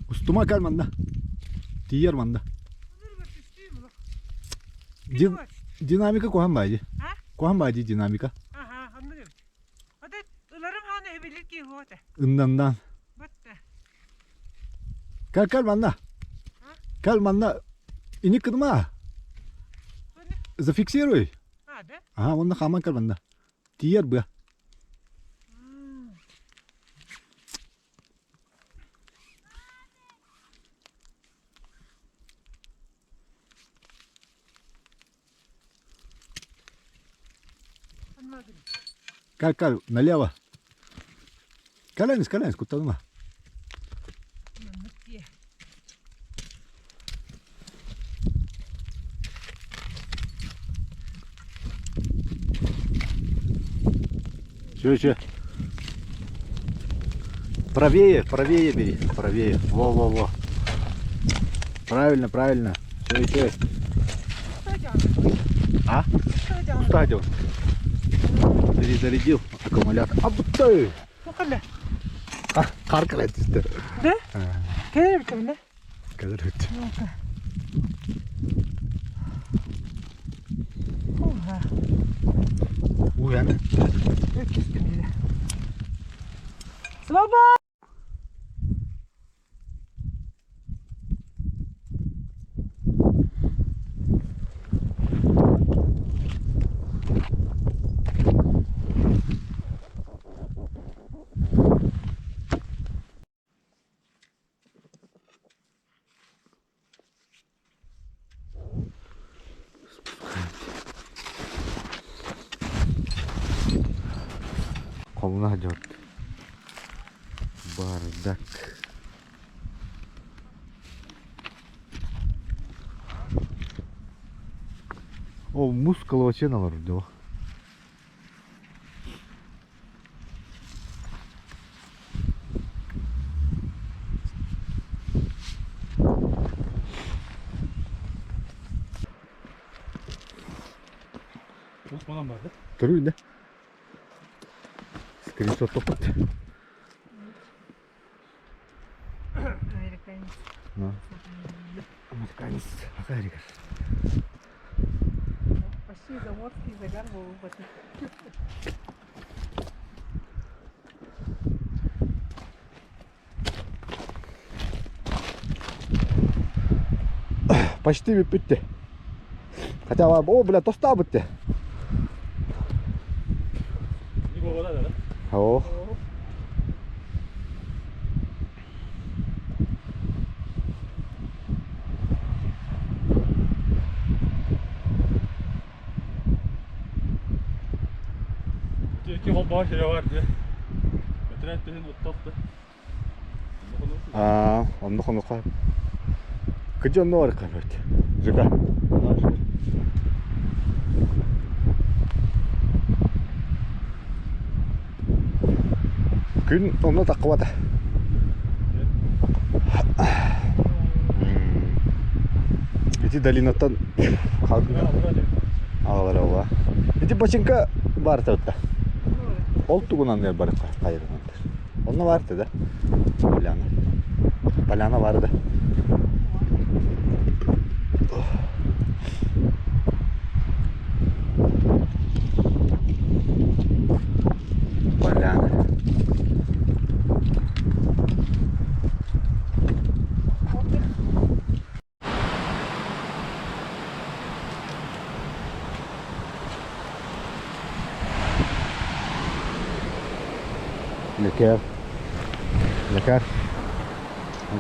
[SPEAKER 4] Устума кэл манна. Тиийэр манна. Динамика куһан баайди. Куһан баайди динамика.
[SPEAKER 1] Аха, оннук эбит. Ота ыларым хаана эбилир киһи хуота.
[SPEAKER 4] Ыннаннан.
[SPEAKER 1] Батта.
[SPEAKER 4] Кэл кэл манна. Кэл манна. Ини кыныма. Зафиксируй.
[SPEAKER 1] А, да?
[SPEAKER 4] Ага, онно хааман кэл манна. Тиийэр быа. Кэл кэл налево. Кэлэҥис кэлэҥис куттаныма. Все, все. Правее, правее бери, правее. Во-во-во. Правильно, правильно. Все, все. А? Куда Перезарядил аккумулятор. А ты! Хаар кэлэн түстэ.
[SPEAKER 1] Да? Кэлэр эбит
[SPEAKER 4] Кэлэр эбит. Уйан.
[SPEAKER 1] Свободно!
[SPEAKER 4] Хомуна идет. Бардак. О, мускул вообще на дела.
[SPEAKER 7] Манан бар да?
[SPEAKER 4] Көрүү да. Скриншот топот.
[SPEAKER 1] Американец.
[SPEAKER 4] Ну. Американец. Америка.
[SPEAKER 1] Почти заморский загар был в
[SPEAKER 4] Почти бүппүттэ. Хотя о, бля, тостаабытте.
[SPEAKER 7] Не вода да?
[SPEAKER 4] О.
[SPEAKER 7] Ики холбоо сире бар дии. Бэтэрээт түһүн оттохто.
[SPEAKER 4] Аа, онно хонука. Кыдьы онно бар кабет. Жыга. Күн онно таққыбата. Ити долинаттан аҕалар ола. Ити бачыҥка баар табытта. Ол тугунан бар хайырынан. Онно бар да. Поляна. Поляна бар да. Лэкээр. Лэкээр.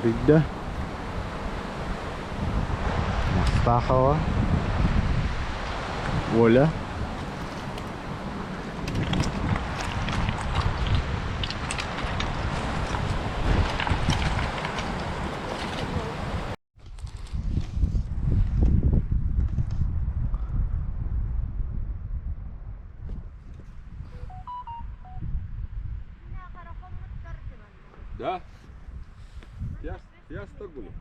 [SPEAKER 4] Бүтдэ. Мастахова. Оля.
[SPEAKER 5] Да? Я стагуну.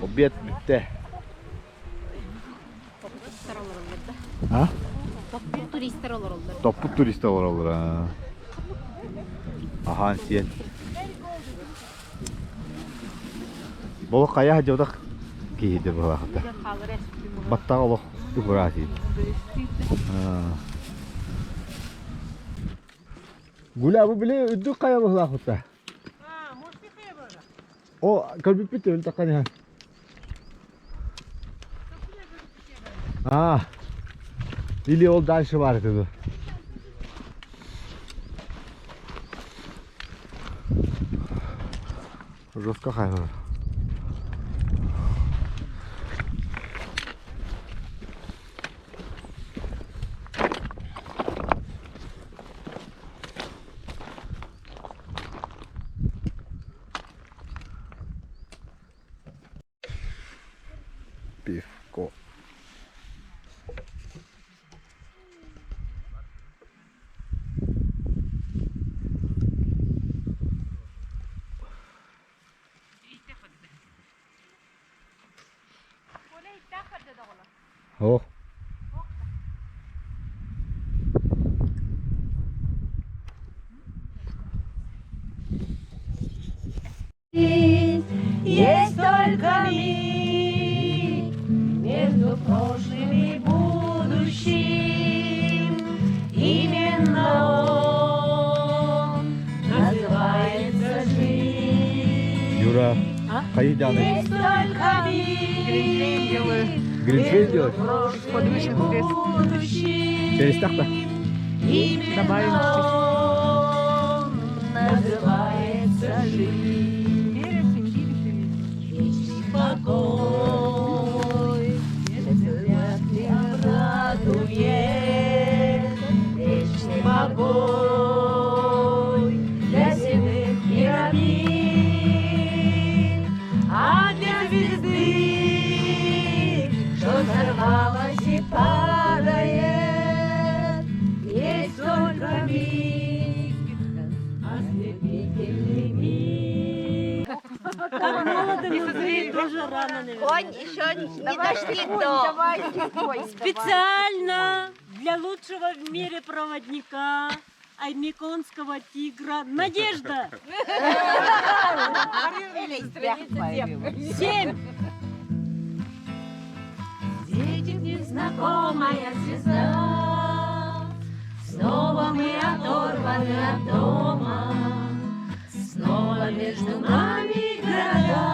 [SPEAKER 4] Обед бүттэ. А?
[SPEAKER 6] Туристар олороллор.
[SPEAKER 4] Топпут туристар олороллор. а. Ахан сиэн. Боло хайа дьодах киһиде буолаахта. Баттаҕа олох убураати. Гуля, бу били үрдүк хайа буолаахта. О, көрбүппүт өлтө хайа. А, или ол дальше бар еді. Жестко хайа. Пивко. О.
[SPEAKER 1] Есть только миг между прошлым и будущим. Именно он называется жизнь.
[SPEAKER 4] Юра, хайданы.
[SPEAKER 1] Есть только миг
[SPEAKER 4] Гринфилд делаешь?
[SPEAKER 3] Подвышен срез.
[SPEAKER 1] будущим.
[SPEAKER 4] Через так-то.
[SPEAKER 1] Именно
[SPEAKER 3] Добавим чуть-чуть.
[SPEAKER 1] он называется жизнь.
[SPEAKER 3] Перец, имбирь еще есть.
[SPEAKER 1] Вечный покой, сердце вряд ли обрадует. Вечный покой для седых пирамид, а для звезды, что взорвалась и падает, есть только миг, ослепительный миг.
[SPEAKER 2] Как молоды мы были, тоже рано, наверное.
[SPEAKER 6] Конь еще не дошли до.
[SPEAKER 2] Специально для лучшего в мире проводника Аймиконского тигра Надежда. Семь.
[SPEAKER 1] Светит незнакомая звезда. Снова мы оторваны от дома, Снова между нами города,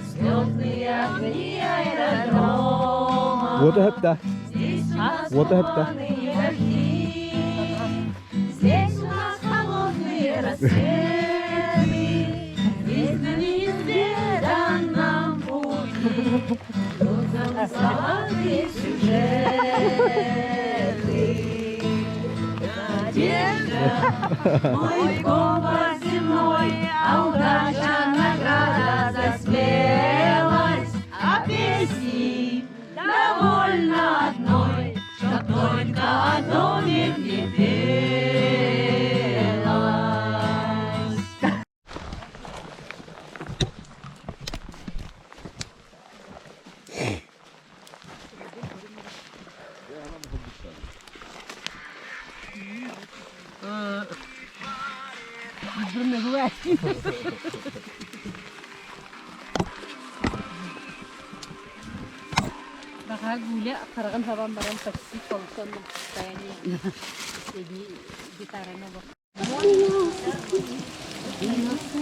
[SPEAKER 1] Звездные огни аэродрома.
[SPEAKER 4] Вот это.
[SPEAKER 1] Здесь у нас
[SPEAKER 4] Вот это.
[SPEAKER 1] туманы и дожди, Здесь у нас холодные рассветы, Здесь на неизведанном пути Идут замысловатые сюжеты. Надежда, мой компас земной, А удача награда за смелость, А песни довольно одной, Чтоб только о доме мне пелось.
[SPEAKER 6] Баҕа Гуля хараҕын хабан баран почти полусонном состоянии эбии гитараны олох.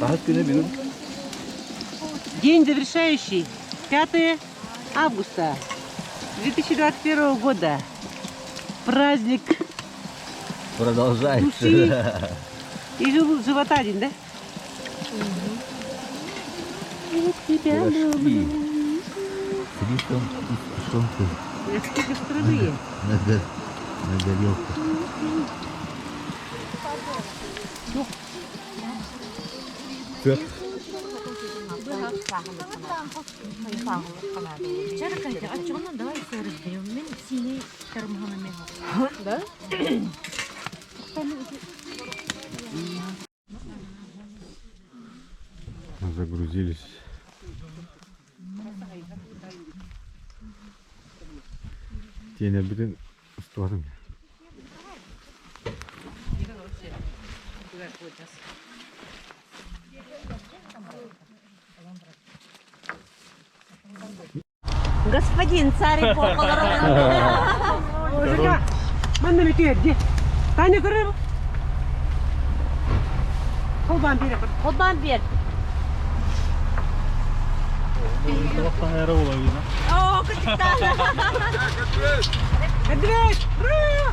[SPEAKER 4] Хаһыс күнэ бүгүн?
[SPEAKER 1] День завершающий. 5 августа 2021 года. Праздник
[SPEAKER 4] Продолжается.
[SPEAKER 1] души и живота один, да? Я тебя
[SPEAKER 4] Пирожки.
[SPEAKER 1] люблю.
[SPEAKER 4] С рисом и с тушенкой
[SPEAKER 1] Пирожки гастровые.
[SPEAKER 4] на горелках. Все.
[SPEAKER 2] Чарыкайте, а чего давай все разберем. Мен синий тармганами.
[SPEAKER 3] Да?
[SPEAKER 7] Загрузились. Тиэнэ бүтүн устубатым.
[SPEAKER 6] Господин царь и бог
[SPEAKER 1] Мужика, манна метерди. Таня көрөр. Холбан бере.
[SPEAKER 6] Холбан бер. О, капитан.
[SPEAKER 1] Медведь! Ура!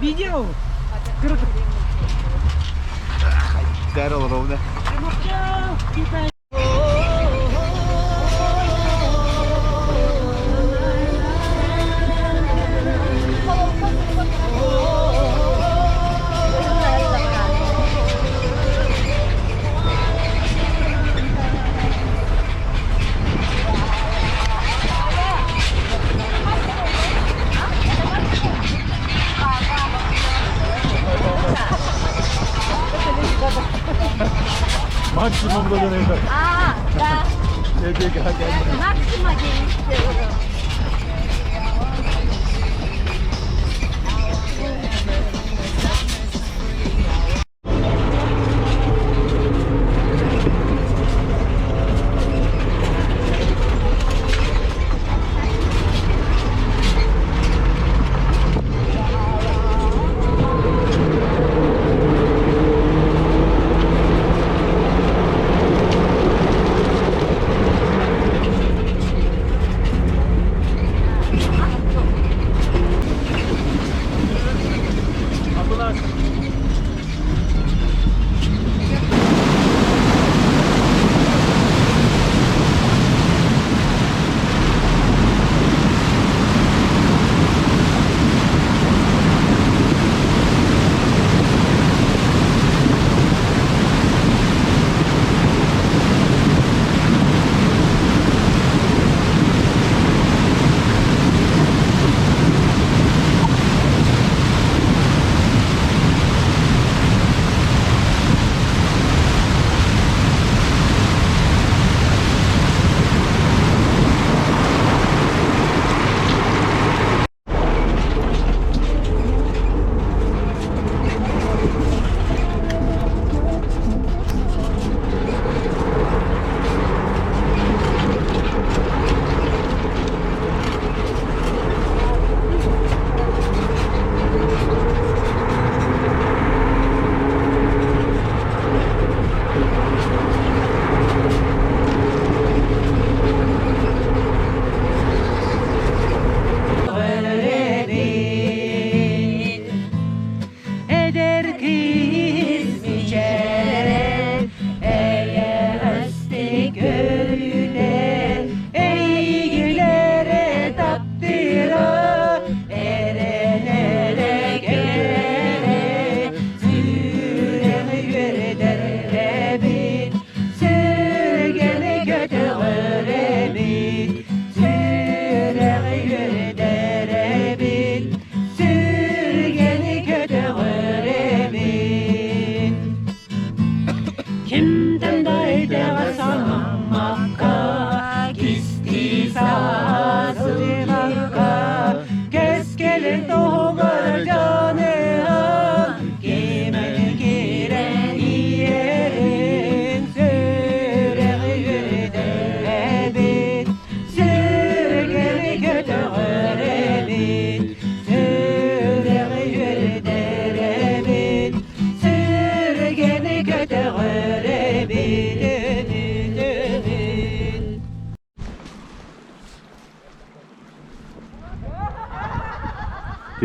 [SPEAKER 1] Видео. Круто.
[SPEAKER 4] Карл ровно.
[SPEAKER 1] Китай.
[SPEAKER 7] Максимум догонайдар.
[SPEAKER 6] А, да. Максима день.
[SPEAKER 1] Эдэр кыыс мичээрэ, эйэҕэстик өрүтэ, эйгилэрэ таптыыра, эрэнэрэ кэрэ, сүрэҕи үөрдэр эбит, сүргэни көтөҕөр эбит, сүрэҕи үөрдэр эбит, сүргэни көтөҕөр эбит.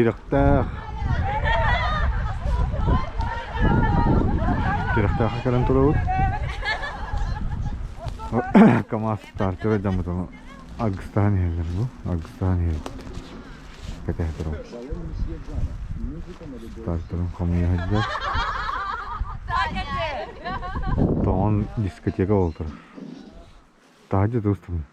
[SPEAKER 4] Тирэхтээх Тирэхтээххэ кэлэн турабыт. КамАЗ стартера дьаммыт ону аргыстаһан иһэллэр бу. Аргыстаһан иһэбит. Кэтэһэ турабыт. Стартерын хомуйа сылдьар. Тоҕон дискотека буола турар. Таһырдьа туустум.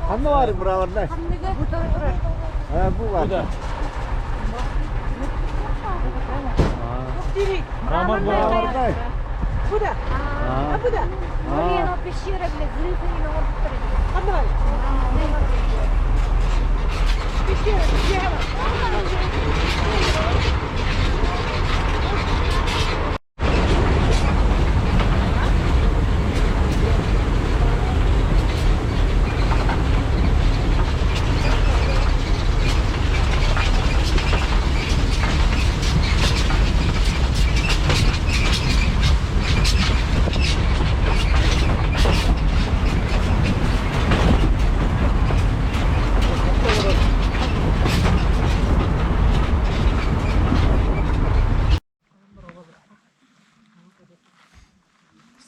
[SPEAKER 4] Ханна баар быраабардай? Бу бар. Мрамордай.
[SPEAKER 1] Куда? А куда?
[SPEAKER 6] Пещера, блядь, взрыв не
[SPEAKER 1] Ханна Пещера, пещера.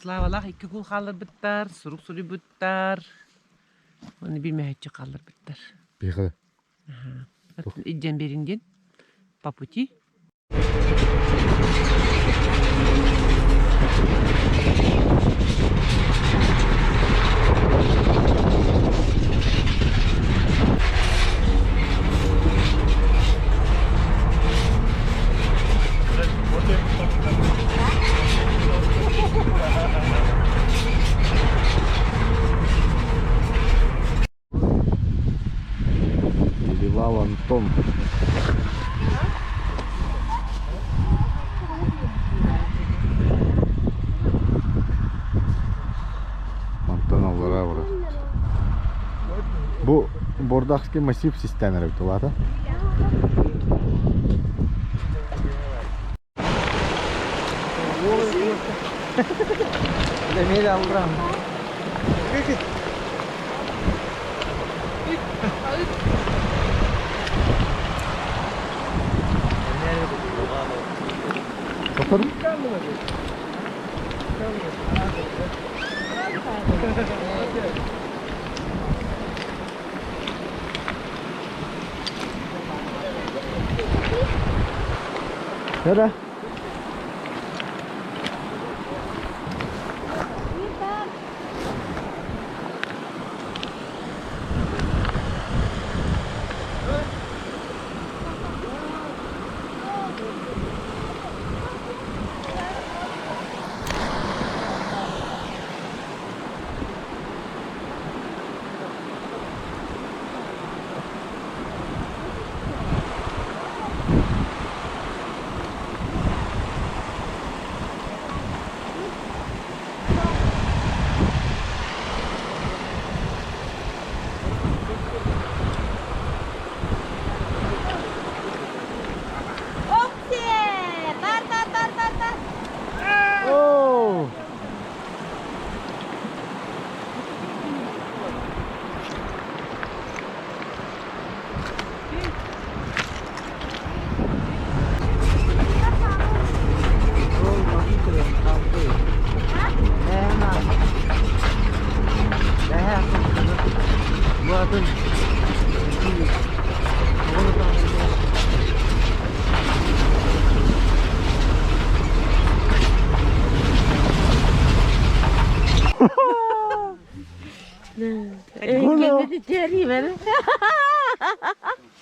[SPEAKER 1] Славалаах икки кул хаалларбыттар, сурук суруйбуттар, уонна биир мөһөөччүк хаалларбыттар.
[SPEAKER 4] Биһиэхэ
[SPEAKER 1] Илдьэн биэриҥ диэн по пути.
[SPEAKER 4] Перевал Антон. Антон аллара барар. Бу Бордахский массив системер эбит улаата. Bakalım. Nere?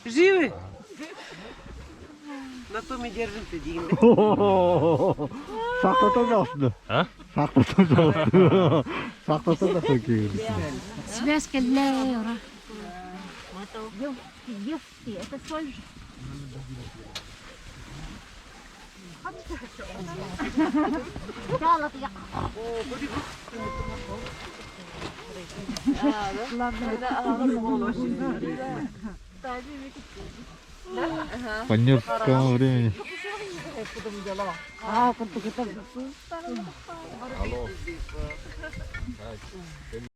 [SPEAKER 1] Живы? На то мы держимся, Дим.
[SPEAKER 4] Сахтатан алсын.
[SPEAKER 7] А?
[SPEAKER 4] Сахтатан алсын. Сахтатан да келген.
[SPEAKER 6] Связь кэллэ, ура.
[SPEAKER 2] Это соль же.
[SPEAKER 4] По нервскому времени.
[SPEAKER 5] Алло.